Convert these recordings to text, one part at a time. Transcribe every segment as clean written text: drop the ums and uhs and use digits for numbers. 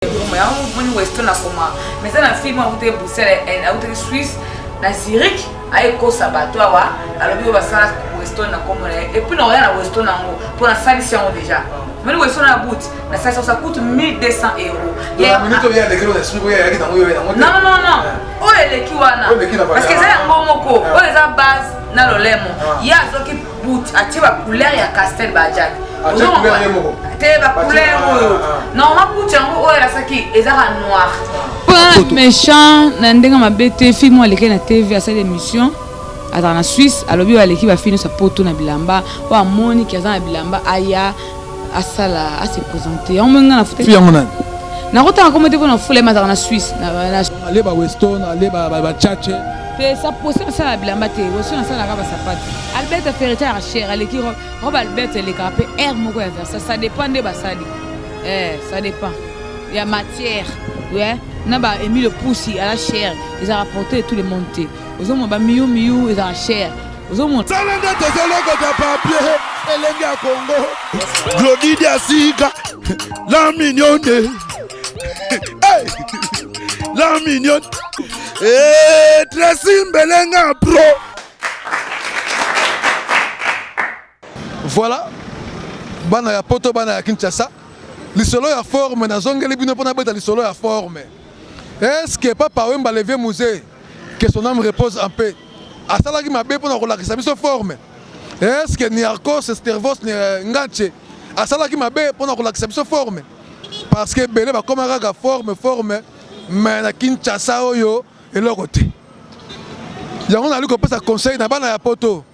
Yango moni Weston akoma mais eza na film awutaki Bruxelles, eh, awutaki Suisse na Zurich, ayekosa bato awa, alobi oyo basala Weston na kombo na ye. Et puis nakoya na Weston yango mpo nasalisi yango déjà. Moni Weston na boot nasalisi yango, ça coûte 1200 €. Non, non, non, oyo eleki wana parce que eza yango moko oyo eza base na lolemo. Ye azwaki boot, atie bacouleur ya Castel Bajak te, bacouleur oyo normalement boot yango oyo elasaki ezaka noir. Méchant na ndenge mabe te. Fille moko aleki na TV, asali émission, azala na Suisse, alobi oyo aleki bafille nyonso poto na bilamba. Oyo amoniki aza na bilamba, aya asala ase présente. Yango moi nga na futa yango nani? Nakotanga kombo te mpo na fula ye, azalaka na Suisse. Ale ba Weston, ale bachache. Te, sa pose nasala bilamba te. Weston nasalaka basapati. Albert Ferrete ya cher aleki robe. Albert elekaka mpe aire moko ya Versace. Ça dépend nde basali, ça dépend ya matière. Ouais, na ba Emile Pusi ala cher, ezalaka porté tout le monde te. Ozomona ba Miu Miu ezalaka cher, ozomona. Sala nde tozolokota papier elenge ya Kongo. Glodi Diasika, la mignonne. Hey! La mignonne. Hey, Tracy Mbelenga Pro. Voilà, bana ya Poto, bana ya Kinshasa, lisolo ya forme nazongeli bino mpona beta lisolo ya forme. Est ce que Papa Wemba, le vieux Mzee, que son âme repose en paix, asalaki mabe mpona kolakisa biso forme? Est ce que Niarcos Stervos Nganche asalaki mabe mpona kolakisa biso forme? Parce que ebele bakóma kaka forme, forme, mais na Kinshasa oyo eloko te. Yango nali kopesa conseil na bana ya Poto.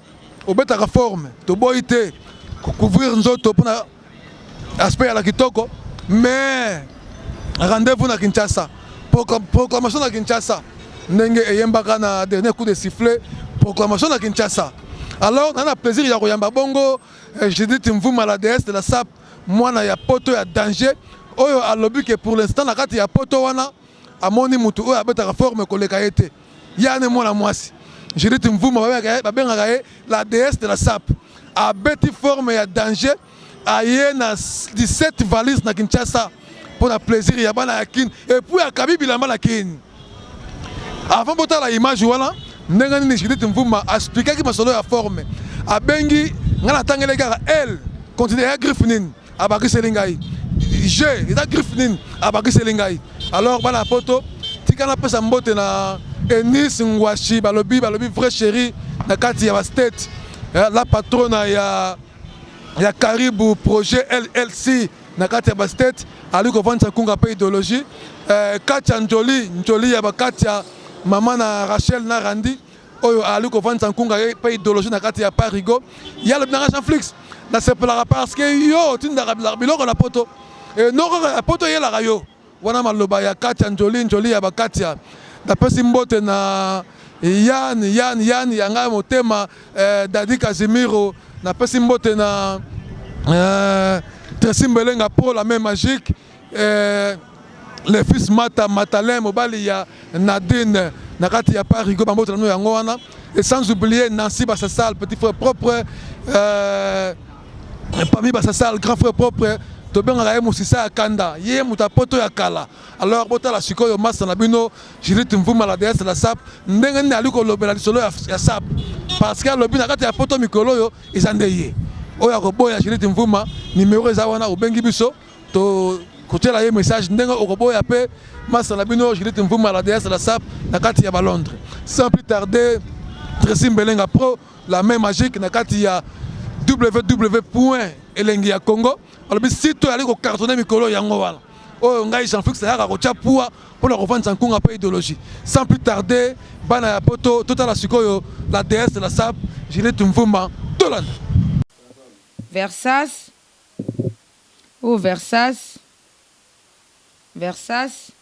Obetaka forme, toboyi te couvrir nzoto mpona aspect ya la kitoko, mais rendez-vous na Kinshasa, proclamation na Kinshasa, ndenge eyembaka na dernier coup de sifflet, proclamation na Kinshasa. Alors na plaisir ya koyamba bongo Judith Mvuma, la déesse de la sap, mwana ya Poto ya danger, oyo alobi ke pour l'instant na kati ya Poto wana amoni mutu oyo abetaka forme koleka ye te. Ye ane mwana mwasi Judith Mvuma, babengaka ye la déesse de la sap, abeti forme ya danger, aye na 17 valise na Kinshasa mpo na plaisir ya bana ya Kine. Et puis akabi bilamba na Kine. Avant botala image wana, ndenge nini Judith Mvuma aexpliquaki masolo ya forme, abengi ngai, natangeli kaka l continue ya griffe nini, abakiseli ngai g eza griffe nini, abakiseli ngai. Alors bana Poto, tika napesa mbote na Enis Ngwashi, balobi vrai chéri na kati ya bastate, la patrona ya Karibu Projet LLC na kati ya bastate, ali kovandisa nkunga mpe idéologie, kati ya Njoli Njoli ya bakati ya mama na Rachel na Randi, oyo ali kovandisa nkunga mpe idéologie na kati ya Parigo. Ye alobi nanga: "Jean Flix, nasepelaka parce que yo otindaka biloko na Poto, no kaka ya Poto eyelaka yo." Wana maloba ya kati ya Njoli Njoli ya bakati ya. Napesi mbote na Yan Yan Yan ya ngai motema, Dadi Casimiro. Napesi mbote na Tracy Mbelenga pour la main magique, le fils Mata Matalin, mobali ya Nadine na kati ya Parigo. Bambote na bino yango wana. Et sans oublier Nancy Basassal, petit frère propre, parmi Basassal, grand frère propre, tobengaka ye mosisa ya kanda, ye moto apoto ya kala. Alors botala sikoyo masa na bino Judith Mvuma, la déesse la sap, ndenge nini ali kolobela lisolo ya sap, parce que alobi na kati ya Poto mikolo oyo eza nde ye oyo akoboya Judith Mvuma. Numero eza wana, obengi biso, to kotiela ye message ndenge okoboya mpe masa na bino Judith Mvuma, la déesse la sap, na kati ya balondres. Sans plus tarder, Tracy Mbelenga Pro, la main magique na kati ya www point elengi ya Congo, alobi site oyo ali kocartonner mikolo yango wana, oyo ngai Jean Flix ayaka kotya poids mpona kovandisa nkunga mpe idéologie. Sans plus tarder, bana ya Poto, totala sikoyo la déesse de la sap, Judith Mvuma, tolanda. Versace oyo, Versace, Versace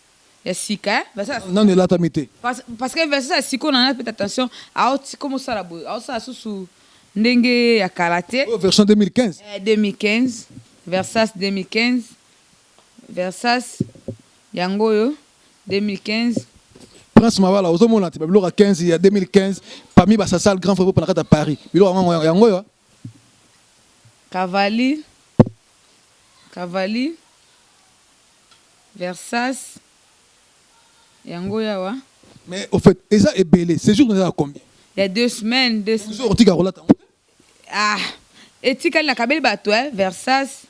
ya sika, eh? Versace. Nano elatami te. Parce que Versace ya sika oyo nana pete attention, aoti komo osala boye, aosala susu ndenge ya kala te. Oyo version 2015. Eh, 2015, Versace 2015, Versace yango oyo 2015. Prince Mawala, ozomona te babiloko ya 15 ya 2015 parmi basasal grand frère na kati ya Paris, biloko yango oyo. Cavalli, Cavalli. Versace yango oyo awa. Mais au fait eza ebele sejour nayo eza ya combien? Ya deux semaines, deux semaines. Ozo kotika kolata yango te? Ah etikali nakabeli batu eh Versace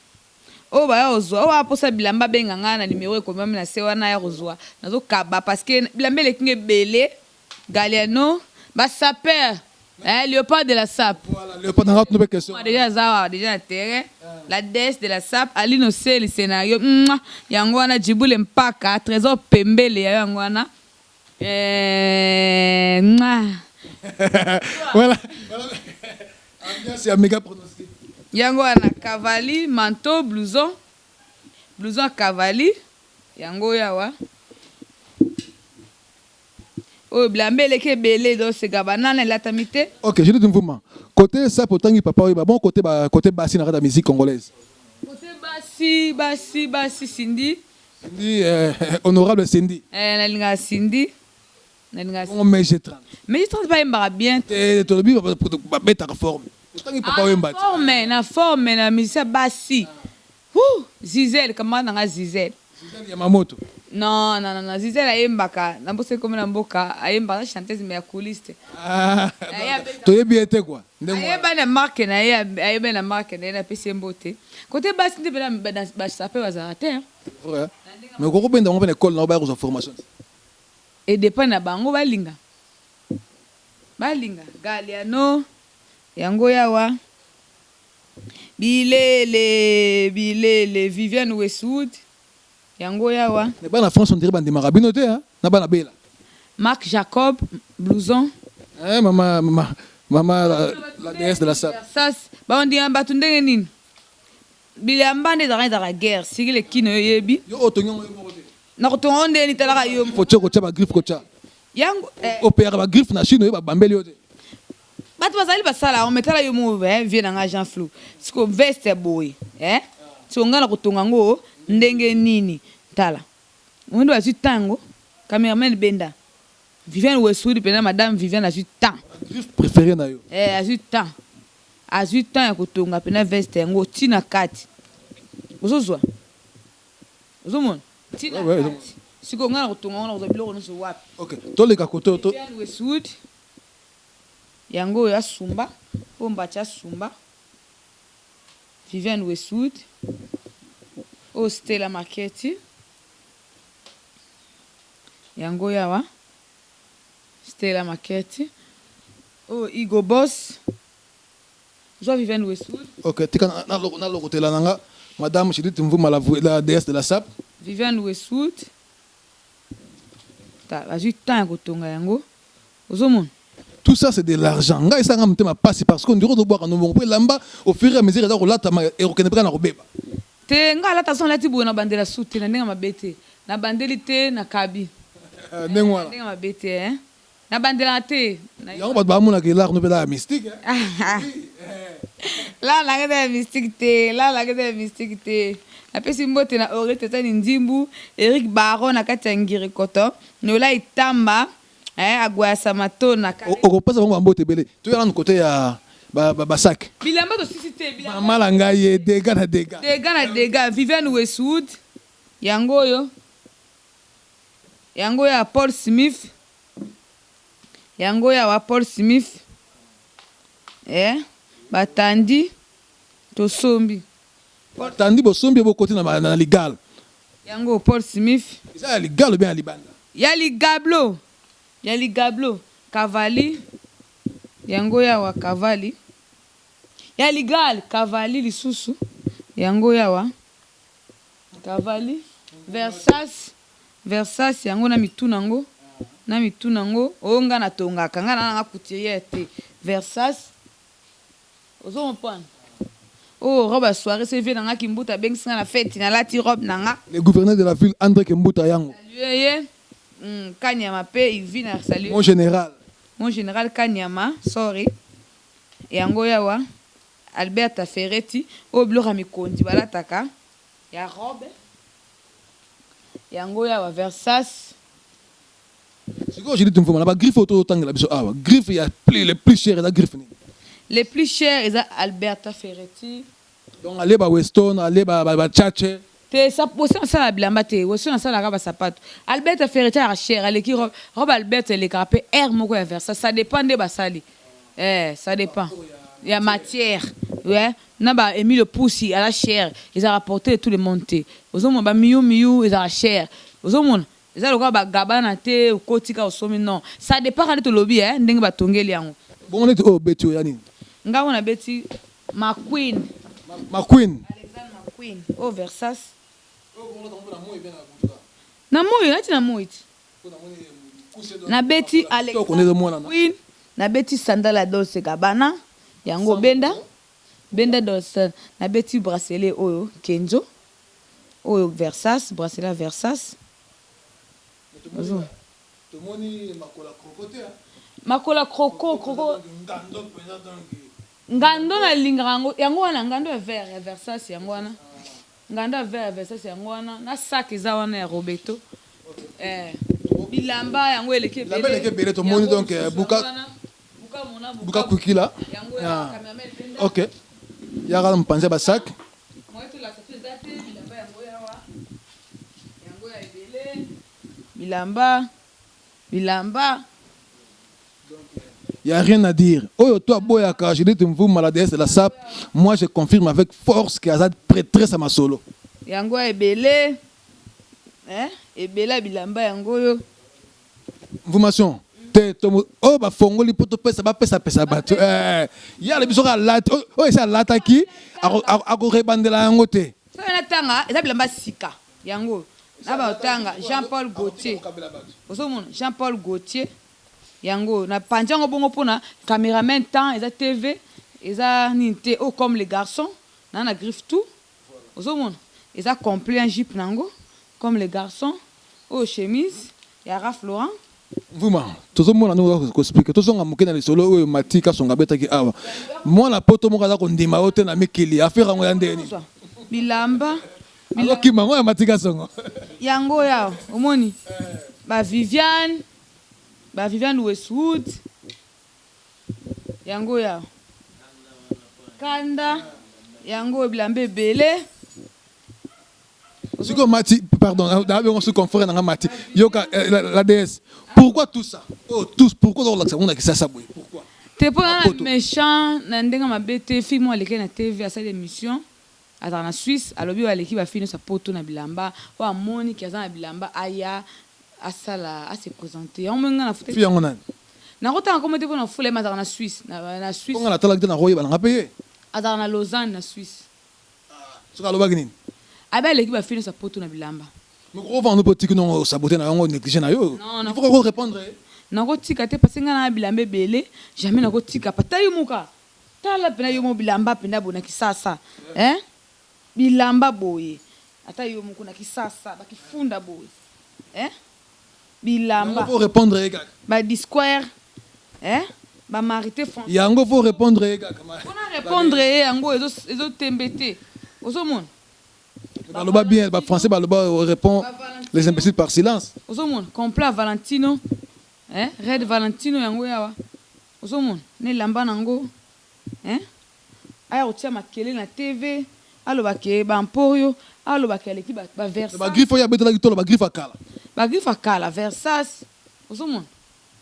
oyo baya kozua oyo aposa bilamba abenga nga na numero ekomami na se wana aya kozua nazo kaba parce que bilamba eleki nga ebele Galliano ba sapeur eh leopard de la sape. Voilà leopard nanga tuna pe question. Dejà aza awa dejà na terrain la déesse de la sape Aline Oseli scenario mouah yango wana Djibule Mpaka Trésor Pembele ya yango wana eh mouah. Voilà ambiance ya mega pronostic. Yango wana Cavalli manteau blouson blouson Cavalli yango oyo awa. Oyo bilamba eleki ebele donc sega banana elatami te. Ok Judith Mvuma, cote sape otangi papa weba bon cote ba cote basi na kati ya musique congolaise. Cote basi basi basi Cindy. Cindy eh, honorable Cindy. Eh nalingaka Cindy. Nalingaka Bongo Meje 30. Meje 30 ba yembaka bien. Te tolobi ba betaka forme. Otangi papa ah, wemba. Forme na forme na musicien basi. Huu Zizel camarade na nga Zizel. Zizel Yamamoto. Non non non Zizel ayembaka na mposa ekomi na mboka ayembaka aza chanteuse mais ya coulisse. Ah, toyebi ye te quoi. Ayebani na marque na ye ayebani na marque na ye napesi ye mbote. Kote basi nde pena ba sape bazalaka te. Vrai. Mais okoki kobenda bango mpe na école na yo baya kozwa formation. Et dépend na bango balinga. Balinga Galliano yango yawa. Bilele bilele Viviane Westwood yango oyo awa. Mais bana France on dirait ba ndimaka bino te hein na bana bela. Marc Jacob blouson. Eh mama mama mama la, la déesse de la sape. Versas ba ndima batu ndenge nini? Bilamba nde ezalaka ezalaka guerre Cyril Ekino yo oyebi. Yo otongi yango yo moko te. Nakotonga yango ndenge nini talaka yo. Faut tshoko tia ba griffe kotia. Yango eh. Opeyaka ba griffe na Chine oye ba bambeli yo te. Batu bazali basala yango mais tala yo moko eh vieux na nga Jean Flou siko veste ya boye eh siko nga nako tonga ngo ndenge nini tala omoni nde bazui temps yango cameraman benda Viviane Westwood pena madame Viviane azui temps Griffe prefere na yo. Eh azui temps azui temps ya kotonga pena veste yango ti na kati ozo zua ozo mona ti na kati siko nga nako tonga ngo nako zua biloko nionso wapi Ok toleka kote oyo to. Viviane Westwood Yango oyo asumba po mbatshi asumba Viviane Westwood oyo Stella Marchetti yango oyo awa Stella Marchetti oyo Hugo Boss zwa Viviane Westwood. Ok tika na lokotela na nga madame Judith Mvuma la, la déesse de la sape. Viviane Westwood ta bazwi temps ya kotonga yango Ozo mona? Tout ça c'est de l'argent ngai esala nga motema pasi parce que on dirait ozo bwaka no mbongo po elamba au fur et à mesure eza kolatama ekokende pe kaka na kobeba. Te nga alata soki nalati boye na bandela su te na ndenge ya mabe te na bandeli te na kabi Ndenge wana. Na ndenge ya mabe te hein na bandelaka te. Yango batu ba monaka l'art no pe eza ya mystique hein. L'art na nga eza ya mystique te l'art na nga eza ya mystique te na pesi mbote na Aurelie Tetani Nzimbu Eric Baron na kati ya Ngiri-Koto Nola Itamba Eh agwayasa matona kare. Okopesa bango ba mbote ebele. Toya nanu cote ya ba sac. Bilamba tosisi te bilamba. Mama na ngai ye degats na degats. Degats na degats Viviane Westwood yango oyo yango oyo ya Paul Smith yango oyo awa Paul Smith eh batandi tosombi. Batandi bosombi bokoti na ligala. Yango Paul Smith. Eza ya ligala ou bien ya libanda? Ya ligablo ya ligablo Cavalli yango oyo awa Cavalli ya ligal Cavalli lisusu yango oyo awa Cavalli Versace Versace yango na mitu nango na mitu nango oyo nga na tongaka nga na nanga couturière te Versace Ozo comprendre? Oyo robe ya soiree soki vieux na nga Kimbuta abengisi nga na feti nalati robe na nga. Le gouverneur de la ville Andre Kimbuta Yango. Saluer ye hum Kaniama pe Yvi na saluer. Mon general. Mon general Kaniama sorry yango oyo awa Alberta Ferretti oyo biloko ya mikonzi balataka ya robe yango oyo awa Versace. Sikoyo Judith Mvuma na ba griffe oyo tozo tangela biso awa griffe ya plus le plus cher eza griffe nini? Le plus cher eza Alberta Ferretti. Donc alie ba Weston, alie ba ba Tchatche. Te Weston asalaka bilamba te, Weston asalaka ba sapato. Alberta Ferretti azalaka cher, aleki robe, robe Alberta elekaka pe heure moko ya Versace, ça depend nde basali. Eh ça depend ya matière ouais na ba Emilio Pucci aza cher, ezalaka porte de tout le monde te. Ozo mona ba Miu Miu ezalaka cher, ozo mona eza lokola ba Gabbana te okoti kaka osombi non, ça depend kaka nde tolobi eh ndenge batongeli yango. Bongo neti oyo obeti oyo ya nini? Nga oyo nabeti McQueen. McQueen. Alexander McQueen oyo Versace. Na moyi nati na moyi ti. Nabeti Alexander McQueen, nabeti sandale ya Dolce Gabbana yango benda benda Dolce, nabeti bracelet oyo Kenzo oyo Versace, bracelet ya Versace. Tomoni makolo ya croco te hein. Makolo ya croco croco ngando penza donc. Ngando na lingaka yango yango wana ngando ya vert ya Versace yango wana ngando ya vert ya Versace yango wana na sac eza wana ya Roberto eh bilamba yango eleki ebele bilamba eleki ebele tomoni donc buka buka kwikila yango ya cameraman benda ok yaka na mopanzi ya ba sac moyen tolakisa to eza te bilamba yango yawa yango ya ebele Bilamba bilamba. Ya rien à dire oyo to aboyaka Judith Mvuma la déesse de la sape moi je confirme avec force que aza praitresse ya masolo. Yango ya ebele eh ebele ya bilamba yango oyo. Mvumation te to oyo bafongoli mpo topesa bapesa pesa bato eh ye alobi soki alati oyo esi alataki akorebandela yango te. Soki natanga eza bilamba sika Yango na ba tanga Jean Paul Gaultier ozo mona Jean Paul Gaultier yango na panzi yango bongo pona cameraman temps eza TV eza nini te oh comme les garçons na na griffe tout ozo mona eza complet na jupe nango comme les garçons oyo chemise ya Ralph Lauren. Mvuma, tozo mona ndenge oza ko expliquer. Tozonga moke na lisolo oyo Mathy Kasongo abetaki awa. Mwana poto moko aza kondima yo te na mikili. Affaire yango ya ndenge nini? Bilamba Azokima yango ya Mathy Kasongo. Yango oyo awa omoni ba Viviane, ba Viviane Westwood yango oyo awa kanda yango oyo bilamba ebele. Sikoyo Mathy, pardon, na bengo su confrère na nga Mathy. Yoka eh, la, la déesse. Pourquoi tout ça? Oh tous, pourquoi ozo lakisa ngo na Kisasa boye? Pourquoi? Te po na méchant na ndenge mabe te fille moko aleki na TV asali émission azalaka na Suisse alobi oyo aleki ba fille nionso ya poto na bilamba oyo amoni ke aza na bilamba aya asala a se presenter yango omoni nga na Fille yango nani? Nakotanga kombo te pona fula ye mais azalaka na Suisse na Suisse. Po nga natalaki te nakoyeba na nga pe ye. Azalaka na Lausanne na Suisse. Soki alobaki nini? Abi aleki ba fille nionso ya poto na bilamba. Mais oko vanda pe otiki nongo o saboter na yango o negliger na yo. Non Il faut ko repondre ye. Nako tika te parce que nga na bilamba ebele jamais nako tika pa ta yo moka tala pena yo moko bilamba pena boye na kisasa hein bilamba boye ata yo moko na kisasa ba kifunda boye hein bilamba Yango faut repondre ye kaka. Ba disquare hein ba marite français. Yango faut repondre ye kaka. Pona repondre ye yango ezo ezo tembe te ozo mona. Baloba bien ba français baloba repond les imbeciles par silence. Ozo mona complet ya Valentino hein red Valentino yango yawa ozo mona na elamba nango hein aya kotia makelele na TV aloba ke ba emporio aloba ke aleki ba Versace. Ba griffe oyo abetelaki tolo ba griffe ya kala. Ba griffe ya kala Versace ozo mona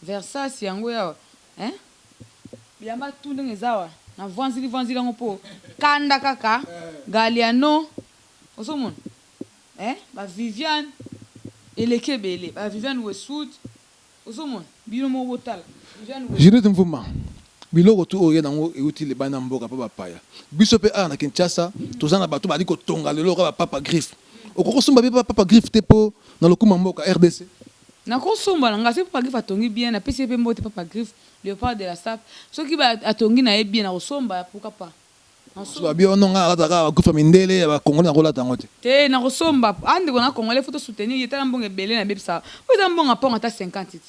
Versace yango yawa hein bilamba tout ndenge eza awa na vuanzili vuanzili yango po kanda kaka Galliano ozo mona hein ba Viviane eleki ebele ba Viviane Westwood ozo mona bino moko botala Viviane Westwood. Judith Mvuma, biloko tout oyo oye nango ewuti libanda mboka pa bapaya. Biso pe awa na Kinshasa toza na bato bazali kotonga lelo lokola ba papa griffe. Okoki kosomba pe pa papa griffe te po na lokumu ya mboka rdc? Nako somba na nga soki papa griffe atongi bien na pesi ye pe mbote papa griffe leopard de la sape soki ba atongi na ye bien nako somba pourquoi pas nako somba. Ba bio non nga nalata kaka ba griffe ya mindele ya ba congolais nako lata yango te. Te nako somba ah ndeko na congolais faut to soutenir ye tala mbongo ebele na bebisaka oyo eza mbongo ya pongo ata 50 ti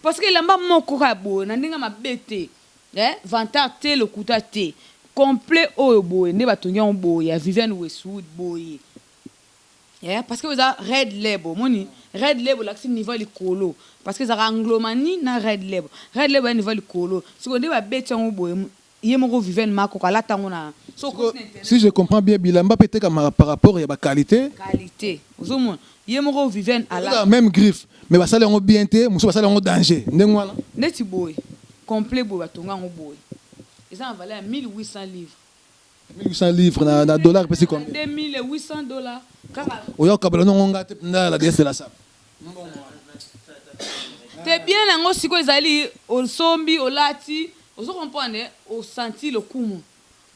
parce que elamba moko kaka boye na ndenge mabe te eh vantard te lokuta te complet oyo boye nde batongi yango boye ya Viviane Westwood boye Eh parce que eza red label omoni red label olakisi niveau ya likolo parce que ezalaka anglomanie na red label red label ya niveau ya likolo sikoyo nde babeti yango boye. Ye moko Viviane Makoko alata yango na so Sikoyo, okoti na internet. si je comprends bien, bilamba pe etekamaka par rapport ya ba qualite. Qualite ozomona ye moko Viviane Ezala alata. meme griffe mais basali yango bien te, mosusu basali yango danger ndenge wana. Neti boye complet boye batonga yango boye eza na valeur ya 1800 livres. 1800 livres na, na dollar epesi combien? 2800 dollars kaka. Oya kokabela nongo nga te mpenza la déesse de la sape. Te bien yango sikoyo ezali osombi olati ozo comprendre osanti lokumu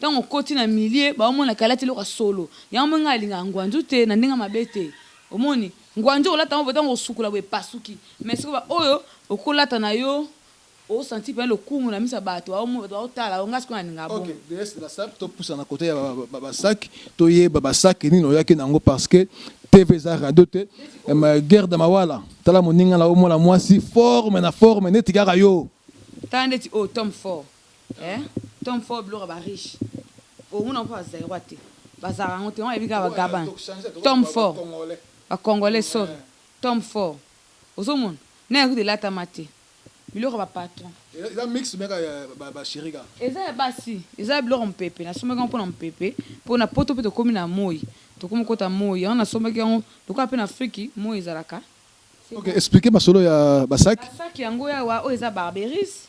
tango okoti na milieu baomona ke alati eloko ya solo yango moi ngai alingaka ngwanzu te na ndenge mabe te omoni ngwanzu olata yango boye tango osukola boye epasuki mais sikoyo ba oyo okolata na yo O sentir penza lokumu na miso ya batu bazo batu bazo tala yo nga sikoyo na lingaka Ok bongo. déesse de la sape to pusana cote ya ba sac to yeba ba sac nini oyaki nango parce que TV eza radio te guerre de mawala tala moninga na yo mwana mwasi forme na forme neti kaka yo. Tala ndeti oyo Tom Ford eh Tom Ford biloko ya ba riche omona yango mpe ba zairois te bazalaka yango te yango bayebi kaka ba gaban Tom Ford ba congolais sorry Tom Ford ozomona na yango kutu elatama te. Biloko ya ba patron. Eza mix ou bien kaka ya ba cherie kaka? Eza ya basi, eza biloko ya mupepe, nasombaki yango pona mupepe, po na poto pe tokomi na moyi, tokomi kokota moyi, yango nasombaki yango, lokola pe na Afrique moyi ezalaka. Ok, expliquer masolo ya ba sac. Ba sac yango oyo awa, oyo eza Barberis,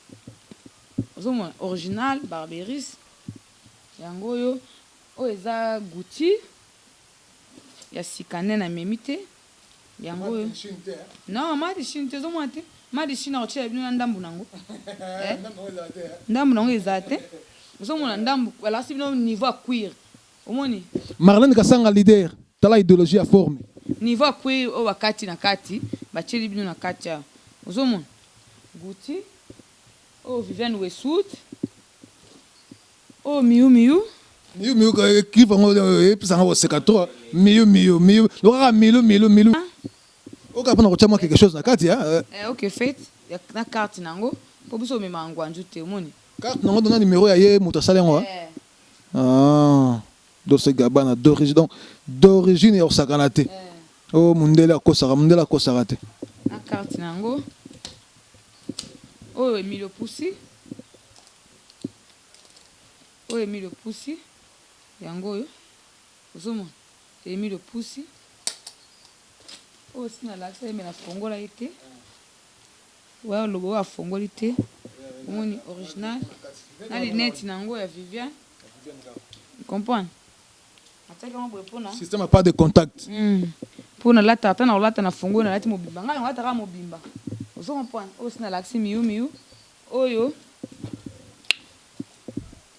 ozomona original Barberis, yango oyo, oyo eza Gucci ya sika nde namemi te. Yango oyo. Non, made chine te, ozomona te? Made chine akotiela bino na ndambu nango. Eh? Ndambu nango eza te. Ozomona ndambu, balakisi bino niveau ya cuir. Omoni? Marlène Kasanga leader, tala ideologie ya forme. Niveau ya cuir oyo bakati na kati, batieli bino na kati awa. Ozomona? Gucci, oyo Viviane Westwood. Oyo miu miu. Miu miu clip yango epesa nga koseka trop miu miu miu lokaka milu milu milu oka pona kotia mwa quelque chose na kati hein. Eh ok fait na carte nango po biso omemaka ngwanzu te omoni. Carte nango na numero ya ye mutu asali yango ah Dolce Gabbana d'origine donc d'origine ya kosakana te oh mundele akosaka mundele akosaka te. Na carte nango oyo Emilio Pusi. Oyo Emilio pusi yango oyo ozomona Emilio pusi oyo si nalakisa ye me nafongola ye te oyo aloba oyo afongoli te omoni original na linete na yango ya Viviane comprendre atiaki yango boye mpona système pas de contact mpo nalata ata na kolata na fongoli nalati mobimba ngai nalataka mobimba ozo comprendre oyo si nalakisi miu miu Oyo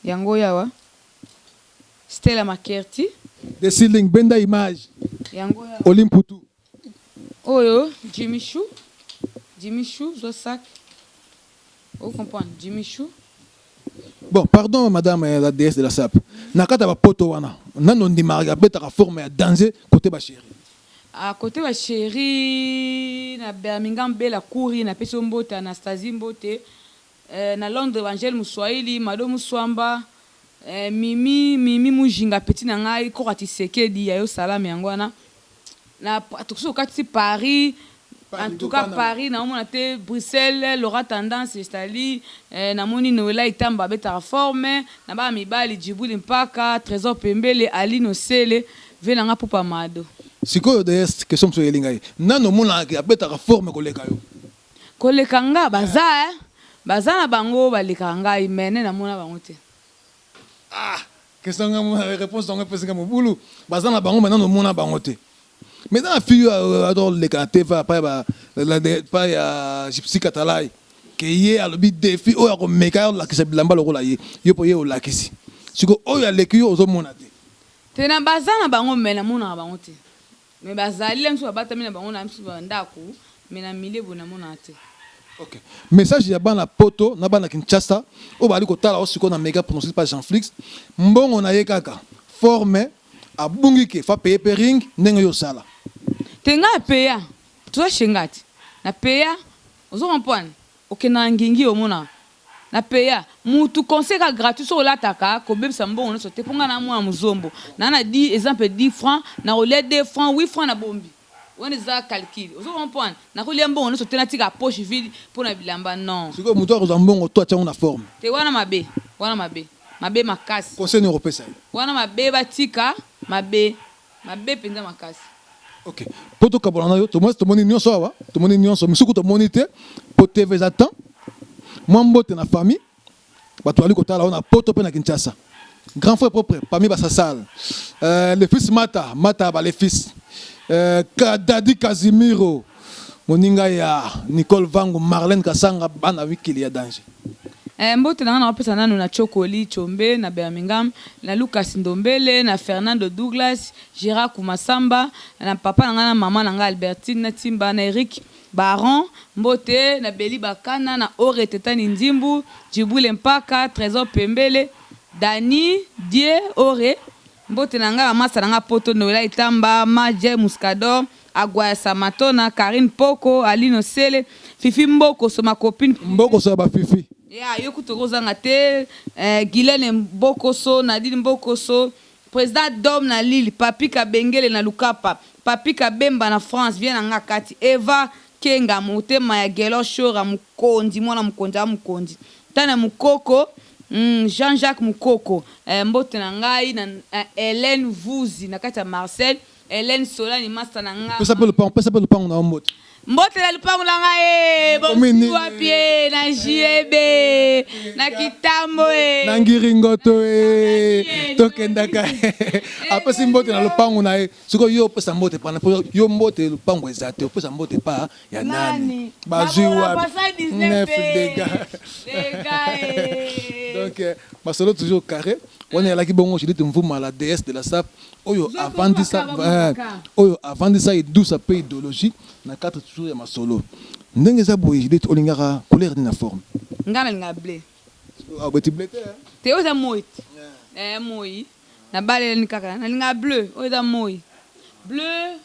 yango oyo awa Stella Makerti. The ceiling benda image. Yango oyo awa. Oli Mputu. Oyo Jimmy Chou. Jimmy Chou zwa sac. O comprendre Jimmy Chou. Bon pardon madame la déesse de la sape. Na kata ba poto wana nani ondimaka abetaka forme ya danger cote ba cherie? A cote ba cherie na Birmingham Bella Kuri na pesi yo mbote Anastasie mbote eh, na Londres Angèle Muswahili Mado Muswamba eh, Mimi Mimi Mujinga petit na ngai Koka Tshisekedi ya yo salame yango wana na soki okatisi Paris en tout cas Paris naomona te Bruxelles Laura Tendance Estali eh, namoni Noela Itamba abetaka forme na bana mibali Djibril Mpaka Trésor Pembele Aline Osele Vie na nga pupa mado. Sikoyo deesse question mosusu eyeli ngai nani omonaka ke abetaka forme koleka yo? Koleka nga baza eh baza na bango balekaka ngai mais nde namona bango te. Ah question nga reponse yango epesi nga mobulu baza na bango mais nanu omona bango te mais eza na fille oyo azo leka na TV epai ba epai ya Gypsy Katalay ke ye alobi defi oyo akomeka alakisa bilamba lokola ye yo po ye olakisi sikoyo oyo aleki yo ozomona te. Te na baza na bango mais na monaka bango te mais bazali la misusu ba batami na bango na misusu ba ndaku mais na milieu boye na monaka te. Ok message ya bana poto na bana Kinshasa oyo bazali kotala yo sikoyo na mega pronostic pa Jeanflix mbongo na ye kaka forme abungi ke fa paye pe ring ndenge yo osala. Te nga na paya toza chez nga te na paya ozo comprendre Okendaka ngingi omonaka na peya mutu conseil kaka gratuit soki olataka kobebisa mbongo nionso te po nga na mwana muzombo na na 10 exemple 10 francs na kolia 2 francs 8 francs na bombi Wana eza calcul. Ozo comprendre? Nakolia mbongo nionso te natika poche vide pona bilamba non. Sikoyo mutu akozwa mbongo to atia yango na forme? Te wana mabe. Wana mabe. Mabe makasi. Conseil nini okopesa ye? Wana mabe batika mabe. Mabe penza makasi. Ok po tokabola na yo tomoni tomoni nionso awa tomoni nionso misuku tomoni te po TV eza temps mwa mbote na famille bato bazali kotala yo na poto pe na Kinshasa grand frère propre parmi ba sasal euh, le fils Mata Mata ba le fils euh, Dadi Casimiro moninga ya Nicole Vangu Marlène Kasanga bana mikili ya danger. Eh mbote na nga nakopesa nanu na Chokoli Tshombe na Birmingham, na Lucas Ndombele, na Fernando Douglas, Gerard Kumasamba, na papa na nga na maman na nga Albertine na Timba, na Eric Baron, mbote na Belly Bakana, na Ore Tetani Nzimbu, Djibril Mpaka, Tresor Pembele, Danny Dieu Ore, mbote na nga ba masta na nga poto Noella Itamba, Ma Jay Muscador, Agwaya Samatona, Carine Poko, Alino Sele, Fifi Mbokoso ma copine. Mbokoso ya ba Fifi. Yeah, yo kutu okozanga te eh, Guylaine Mbokoso, Nadine Mbokoso, President Dom na Lille, Papy Kabengele na Lukapa, Papy Kabemba na France, vieux na nga kati, Eva Kenga, motema ya Guelor Shora, mokonzi, mwana mokonzi aza mokonzi, Tana Mukoko, hum, Jean Jacques Mukoko, eh, mbote na ngai na eh, Helène Vuzi na kati ya Marseille, Helène Solani masta na nga. Pesa pe lopango, pesa pe lopango na yo mbote. Mbote na lupangu na nga ee Komi bosi wapi ee na JB na kitambo ee na ngiringoto ee tokendaka apesi mbote na lopango na ye sikoyo yo opesa mbote pana po yo mbote lopango eza te opesa mbote pa ya nani bazwi wapi 9 dégâts donc euh, masolo toujours carré wana eyalaki bongo Judith Mvuma la déesse de la sape oyo avandisa eh, oyo avandisa idusa pe idéologie na cadre toujours ya masolo ndenge eza boye Judith olingaka couleur nini na forme nga nalinga bleu obeti bleu te te oyo eza moi te eh, moi nabalelani kaka nalinga bleu oyo eza moi bleu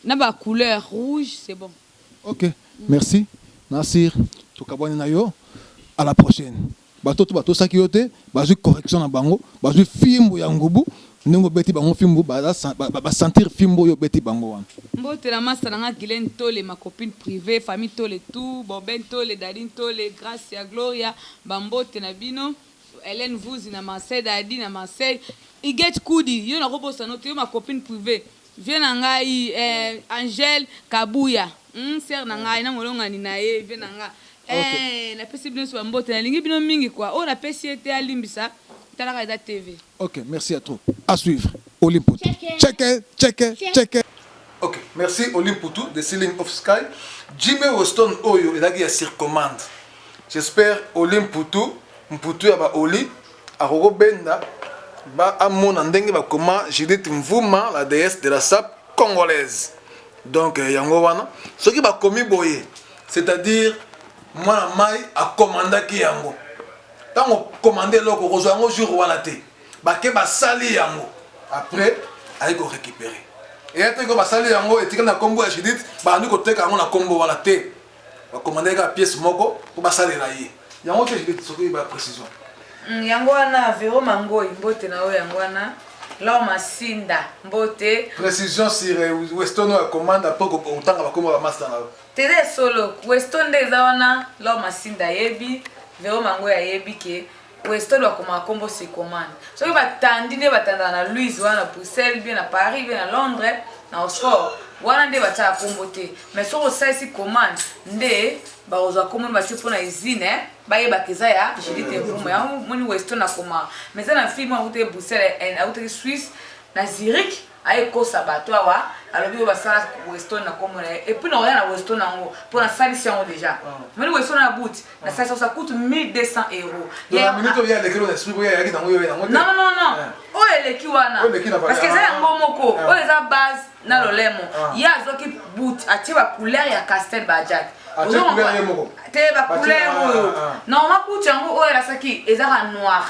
na ba couleur rouge c'est bon. Ok merci Nasir tokabwani na yo à la prochaine bato tout batosaki yo te bazwi correction na bango bazwi fimbu ya ngubu ndenge obeti bango fimbu ba sentir fimbu oyo obeti bango wana. Mbote na masta na nga Guylaine Ntole ma copine privee famille Ntole tout Boben Ntole Daddy Ntole Gracia Gloria ba mbote na bino Helène Vuzi na Marseille Daddy na Marseille Huguette Kudi yo nako bosana yo te yo ma copine privee Vieux na ngai eh, Angèle Kabuya hum sœur na ngai na molongani na ye vieux na nga eh, napesi bino nionso ba mbote nalingi bino mingi quoi oyo napesi ye te alimbisa talaka eza TV. Ok merci ya trop à suivre Oli Mputu check check check. Ok merci Oli Mputu the ceiling of sky Jimmy Weston oyo ezalaki ya sur commande j'espère Oli Mputu Mputu ya ba Oli Akoko benda ba amona ndenge bakoma Judith Mvuma la déesse de la sape congolaise. Donc euh, yango wana soki bakomi boye c'est-à-dire mwana mai akomandaki yango ntango okomande eloko okozwa yango jour wana te bake basali yango après aye korécupere eya te ko basali yango etikali na nkombo ya judith babandi koteka yango na nkombo wana te bakomandaki kaka pièce moko mpo basalela ye yango te judith soki ba précision mm, yango wana vero mangoi mbote na oyo yango wana lao masinda mbote précision sur euh, weston oyo akomanda mpo otanga bakoma bamasta na yo teze solo weston nde eza wana lao masinda ayebi vero mangoi ayebi ke weston bakomaka nkombo sur commande soki batandi nde batandaka na louise wana na bruxelles bien na paris bien na londres na oxford wana nde batiaka nkombo te mais soki osalisi commande nde bakozwa nkombo nde batie mpo na usine eh, bayebaka eza ya judith mvuma yango moni weston akoma mais eza na fille moko akutaki bruxelles eh, akutaki suisse na zurich aye kosa bato awa alobi oyo basala weston na kombo na ye epuis nakoya na weston yango mpo nasalisi yango deja ah. moni weston na buti ah. nasalisi yango sa coute 1200 euros non non non eh. oyo eleki wana parce que eza yango moko ah. oyo eza base na lolemo ye azwaki but atie bacouleur ya castel bajak te bacouleur oyo normalement kuti yango oyo elasaki ezaka noir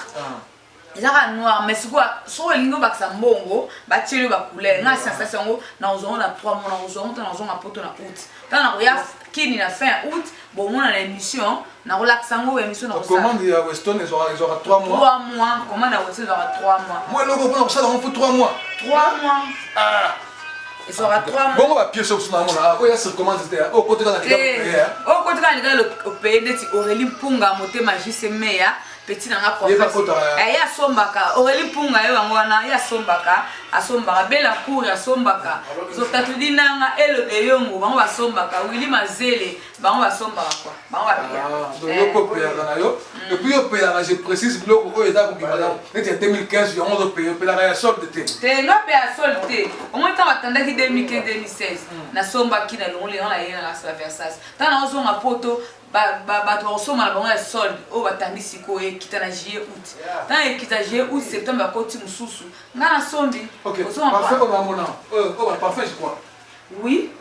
eza kaka noir mais sikoyo soki olingi obakisa mbongo batieli yo bacouleur ngai sensation yango nakozwa yango na 3 mois nakozwa yango ntango nazonga poto na août ntango nakoya kini na fin ya août bomona na émission nakolakisa yango émission nakocommande ya weston ezwaka 3 mois 3 mois commande ya weston ezwaka 3 mois mwa eloko mpona kosala yango fo 3 mois 3 mois ah. Ezwaka 3 mois. Bongo ba pièces oyo na mona ah, oyo ya sur commande te oyo koteka na liga paye. Oyo koteka na liga paye neti Aurélie Mpunga motema JC Meya petit na nga prophète. Eh ye asombaka Aurélie Mpunga ye wango wana ye asombaka asombaka Bella Cour asombaka Zotatudi nanga Elo de Yongo bango basombaka Willy Mazele bango basombaka quoi bango bapiya. Ah, donc yo ko peyaka na yo et puis yo peyaka je précise biloko oyo eza kobima na neti ya 2015 yango ozo paye opelaka ya solde te. Te nga pe ya solde te omoni ntango atandaki 2015 2016 nasombaki na longoli yango na ye na la Versace ntango naozonga poto bato bakosomba na bango ya solde oyo batandi sikoyo ekita na juillet août ntango ekita juillet août septembre bakoti mosusu nga nasombi. Parfum oyo bamona oyo parfum je crois. Oui.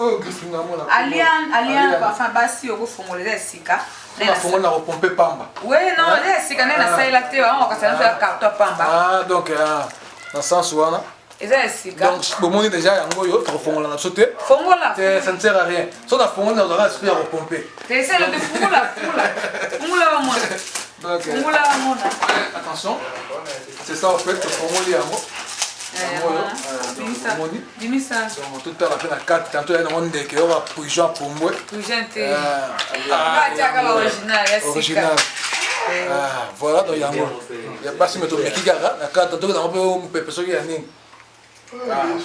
Oyo griffe nga mona. Alian, Alian parfum basi okofongola eza esika. Nafongola na kopompe pamba. Oui, non, eza esika nde nasalela te, bango bakasa na carton pamba. Ah, donc ah, na sens wana. Eza esika. Donc bomoni déjà yango oyo tokofongola na biso te. Fongola. Te, ça ne sert à rien. So na fongola nazalaka esprit ya kopompe. Te, ese te fongola, fongola. Fongola bamona. Donc, fongola bamona. Attention. C'est ça en fait, tofongoli yango. Totala mpe na kati tanto ya nango ndeke oyo bapigeon apumbwe original. Voilà, donc yango ya basi me tomeki kaka na kati tanto nango mpe mopepe soki ya nini.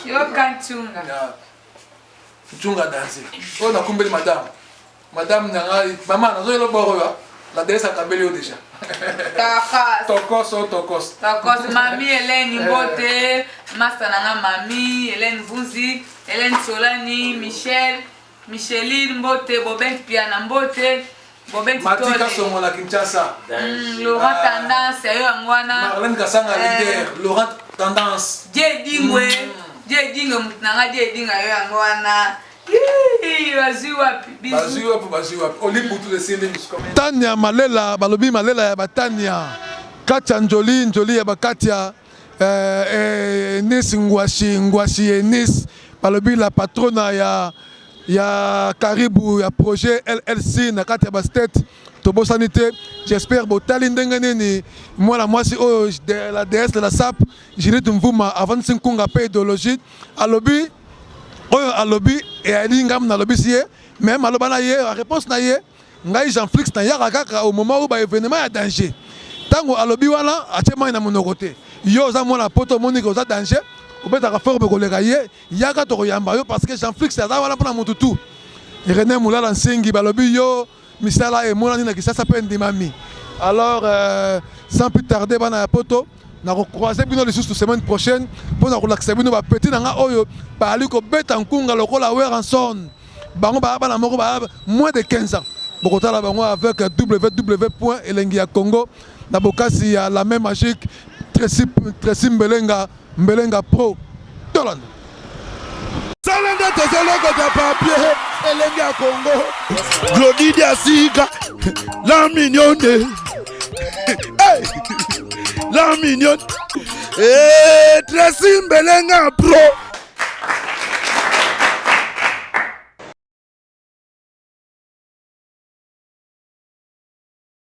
Yoka ntunga ntunga danse oyo nakumbeli madame madame na ngai mama nazoyela boro oyo la déesse akabeli yo déjà. Tokos. Tokos o tokos. Tokos mami Hélène Mbote, master na nga mami Hélène Vunzi, Hélène Solani, Michel, Micheline Mbote, Bobent Piana Mbote, Bobent Matika Songo na Kinshasa. Laurent Tendance yo yango wana. Marlène Kasanga leader, Laurent Tendance. Die Dingwe, Die Dingwe mutu na nga Die Dingwe yo yango wana. Bazwi wapi? Bazwi wapi? Bazwi wapi? Olibutu de sindi Tania Malela balobi Malela ya batania Katia Njoli Njoli ya bakatia Enis Ngwashi Ngwashi Enis balobi la patrona ya ya Karibu ya projet LLC na kati ya ba state tobosani te. J'espère botali ndenge nini mwana mwasi oyo de la déesse de la sap Juliette Mvuma avandisi nkunga pe idéologie alobi oyo alobi eyali ngambo nalobisi ye mais maloba na ye réponse na ye ngai Jean Flix nayaka kaka au moment où ba événement ya danger ntango alobi wana atie mai na monoko te. Yo oza mwana poto omoni ke oza danger obetaka forme koleka ye yaka tokoyamba yo parce que Jean Flix aza wana mpona mutu tu. René Mulala Nsingi balobi yo misala emonani na Kinshasa mpe ndimami. Alors sans plus tarder bana ya poto nakocroise bino lisusu semaine prochaine mpona kolakisa bino bapeti na nga oyo bazali kobeta nkunga lokola Werrason. Bango baa bana moko baa moins de 15 ans bokotala bango avec www elengi ya Congo na bokasi ya la main magique Tracy, Tracy Mbelenga Mbelenga Pro tolanda. Sala nde tozolokota papier elenge ya Congo Glodi Diasika la mignonne hey! La mignonne hey, Tracy Mbelenga Pro.